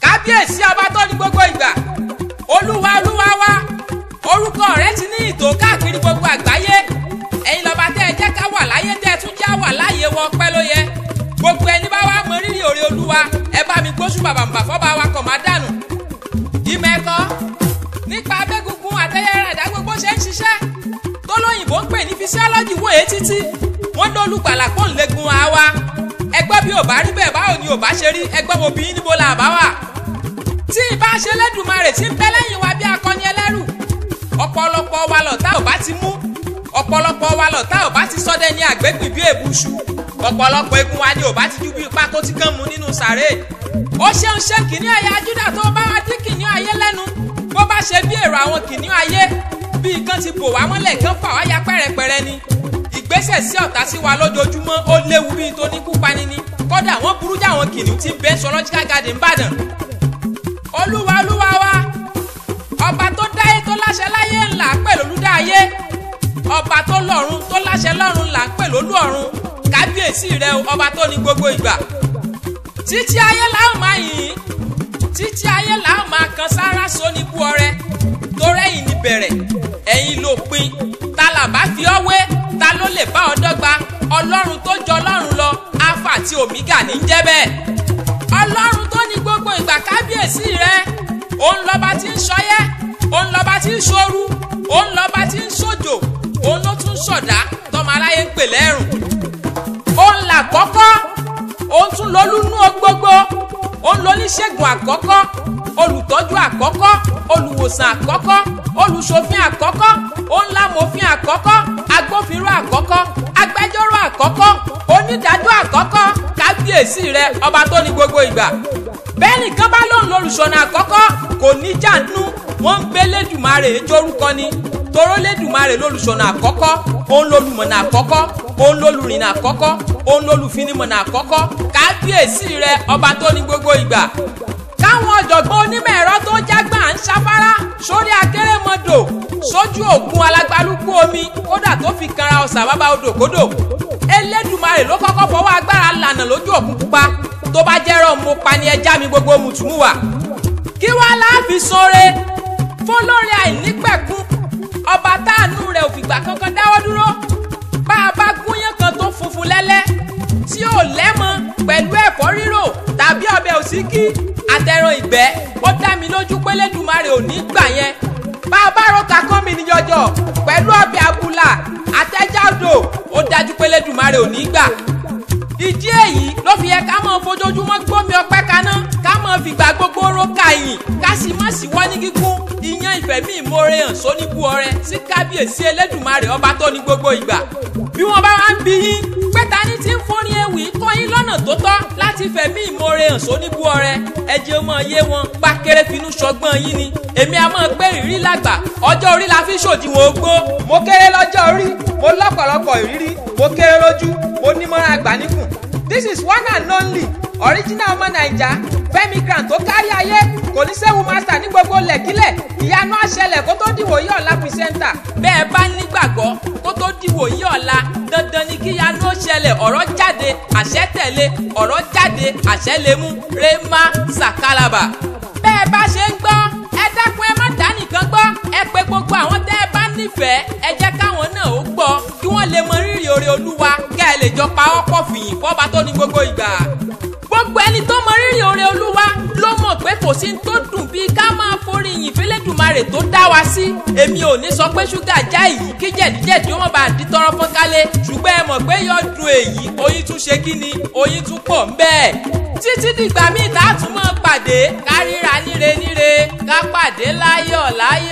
Kábíyèsí ọba tó ní gbogbo ìgbà, olúwa olúwa wa, orúkọ rẹ̀ ti ní ìtò káàkiri gbogbo àgbáyé. Ẹ̀yin lọ́ba tẹ́ ẹ jẹ́ ká wà láyé tẹ́ ẹ tún já wà láyé wọ ọpẹ́ ló yẹ. Gbogbo ẹni bá wá mọ rírì òrè olúwa, ẹ bá mi gbóṣù bàbàǹbà fọ́ba wa kọ̀ má dànù. Ìmọ̀ ẹ̀kọ́ nípa abẹ́gungun àtẹyẹrẹ ẹ̀dá gbogbo ṣe ń ṣiṣẹ́ tó lóyìnbó ń pè ní fisiọ́lọ́jì wòye títí wọ́n lólùgbàlà pọ́ǹlẹ́gun àwa. Ẹgbọ́n bí ò bá rí bẹ́ẹ̀ báwo ni ò bá ṣe rí, ẹgbọ́n mo bí níbo là bá wà. Tí ìbá ṣe lẹ́dùnmarè tí ń bẹ lẹ́yìn wa bí akọni ẹlẹ́rù, ọ̀pọ̀lọpọ̀ wa lọ̀tá ò bá ti mú, ọ̀pọ̀lọpọ̀ wa lọ̀tá ò bá ti sọdẹ ní àgbégbìn bí èbúṣu, ọ̀pọ̀lọpọ̀ egun wa ni ò bá ti ju bí pákó tí kàn mú nínú sàréè. Ó ṣeun ṣe kìnìún ẹ̀yà Júdà tó bá wa dín kìnìún ayé lẹ́nu, bó bá ṣe bí èrò àwọn kìnìún ayé bí ikán ti bò wá mọ́lẹ̀ kán fà wá ya pẹ́rẹpẹ̀rẹ ni. Ìgbésẹ̀ sí ọ̀tá sí wa lójoojúmọ́ ó léwu bíi tó ní kúpani ni, kódà wọ́n burú já àwọn kìnìún tí ń bẹ Zoological Garden Ìbàdàn. Olúwa olúwa wa, ọba tó dáyé tó láṣẹ láyé ńlá pè lólúdá ayé, ọba tó lọ́run tó láṣẹ lọ́run là ń pè lólú ọ̀run. Kábíyèsí rẹ o, ọba tó ní gbogbo ìgbà. Títí ayé la ó máa yìn, títí ayé la ó máa kan sára sóníbú ọrẹ, torẹ́yìn ní bẹ̀rẹ̀, ẹ̀yin ló pin. Ta là bá fi ọ́ wé, ta ló lè bá ọ dọ́gba? Ọlọ́run tó jọ ọlọ́run lọ, Alpha àti Omega ní jẹ́ bẹ́ẹ̀. Ọlọ́run tó ní gbogbo ìgbà, kábíyèsí rẹ, òun lọ́ba tí ń ṣọyẹ́, òun lọ́ba tí ń ṣoru, òun lọ́ba tí ń ṣòjò, òun ló tún ṣọ̀dá tọmọ aráyé ń pè lẹ́rùn. Òun là kọ́kọ́, òun tún lolúnú gbogbo, òun lóníṣègùn àkọ́kọ́, olùtọ́jú àkọ́kọ́, olùwòsàn àkọ́kọ́, olùṣòfin àkọ́kọ́, òun lámòfin àkọ́kọ́, agbófinró àkọ́kọ́, agbẹjọ́rò àkọ́kọ́, onídàájọ́ àkọ́kọ́. Kábíyèsí rẹ, ọba tó ní gbogbo ìgbà. Bẹ́ẹ̀ nìkan bá lóun lolùṣọ̀nà àkọ́kọ́, kò ní jàǹdù, wọ́n ń gbé Lédùmarè jórúkọ ni. Toró Lédùmarè lolùṣọ̀nà àkọ́kọ́, òun lolùmọ̀nà àkọ́kọ́, òun lolùrìnà àkọ́kọ́, òun lolùfinimọ̀nà àkọ́kọ́. Kábíyèsí rẹ, ọba tó ní gbogbo ìgbà. Káwọn ọ̀jọ̀gbọ́n onímọ̀ ẹ̀rọ tó jágbá ń ṣafárá sórí akérèmọdò sójú òkun alágbálúgbú omi, kódà tó fi kanra ọ̀sà bàbá odò kódò. Elédùmarè ló kọ́kọ́ fọwọ́ agbára lànà lójú òkun pupa, tó bá jẹ́rọ̀ mo pa ni ẹja mi gbogbo mùtúmùwà. Kí wá láàfin sóore fọlọ́rẹ́ àìnípẹ̀kun, ọba táànú rẹ̀ ò fìgbà kankan dáwọ́ dúró. Bá a bá gúnyán kan tó funfun lẹ́lẹ́ tí ò lẹ́mọ pẹ̀lú ẹ̀fọ́ rírò tàbí ọbẹ̀ òsíkí àtẹran ìgbẹ́, ó dá mi lójú pé Lédùmarè ò ní gbà yẹn. Bá a bá roka kán mi ní jọjọ pẹ̀lú ọbẹ̀ abúlà àtẹjá odò, ó dájú pé Lédùmarè ò ní gbà. Ìdí èyí ló fi yẹ ká máa fojoojúmọ́ gbómi ọpẹ́ kaná, ká máa fìgbà gbogbo roka ìyìn, ká sì má síwọ́ ní gígùn ìyẹn ìfẹ̀mí ìmoore hàn sóníbú ọrẹ sí kábíyèsí Elédùmarè ọba tó ní gbogbo ìgbà. Bí wọ́n bá wá ń bi yín pé ta ni tí ń fórin ewì kọ́ yín lọ́nà tó tọ́ láti fẹ̀mí ìmoore hàn sóníbú ọrẹ, ẹ jẹ́ ó máa yé wọn pa kéré finú ṣọgbọ́n yín ni. Èmi a máa gbé ìrírí lágbà, ọjọ́ orí la fi ṣòdiwọ̀n ogbó. Mo kéré lọ́jọ́ orí, mo lọ́pọ̀lọpọ̀ ìrírí, mo kéré lójú, mo nímọ̀ràn àgbà níkùn. This is one and only original ọmọ Naija, Fẹ́mi Crown tó kárí ayé, kò ní sẹ́wù master ní gbogbo lẹ̀kílẹ̀. Ìyanu àṣẹlẹ̀ kó tó dìwòyí ọ̀la pírísẹ́ńtà. Bẹ́ẹ̀ bá nígbàgbọ́ kó tó dìwòyí ọ̀la, dandan ni kí ìyanu ó ṣẹlẹ̀. Ọ̀rọ̀ jáde àṣẹ tẹ̀lé, ọ̀rọ̀ jáde àṣẹ lè mú rema sàkálàbà. Bẹ́ẹ̀ bá ṣe ń gbọ́, ẹ dákun ẹ má dá nìkan gbọ́, ẹ pè gbogbo àwọn tẹ́ ẹ bá nífẹ̀ẹ́, ẹ jẹ́ káwọn náà ó gbọ́ kí wọ́n lè mọ rírì oore olúwa, kẹ́ ẹ lè jọ pa ọ́ pọ̀ fìyìn fọ́ba tó ní gbogbo ìgbà. Gbogbo ẹni tó mọ rírì oore olúwa ló mọ̀ pé kò sí tó dùn bíi ká máa forí yìn f'Elédùmarè tó dá wa sí. Èmi ò ní sọ pé ṣúgà já èyí kí jẹ̀díjẹ̀dí ó má bàa di tọrọ fọ́nkálé, ṣùgbọ́n ẹ mọ̀ pé yọ dùn èyí, oyin tún ṣe kí ni, oyin tún pọ̀ ń bẹ́ẹ̀. Títí dìgbà míì tá a tún máa pàdé, ká ríra níre níre, ká pàdé láyọ̀ láyọ̀.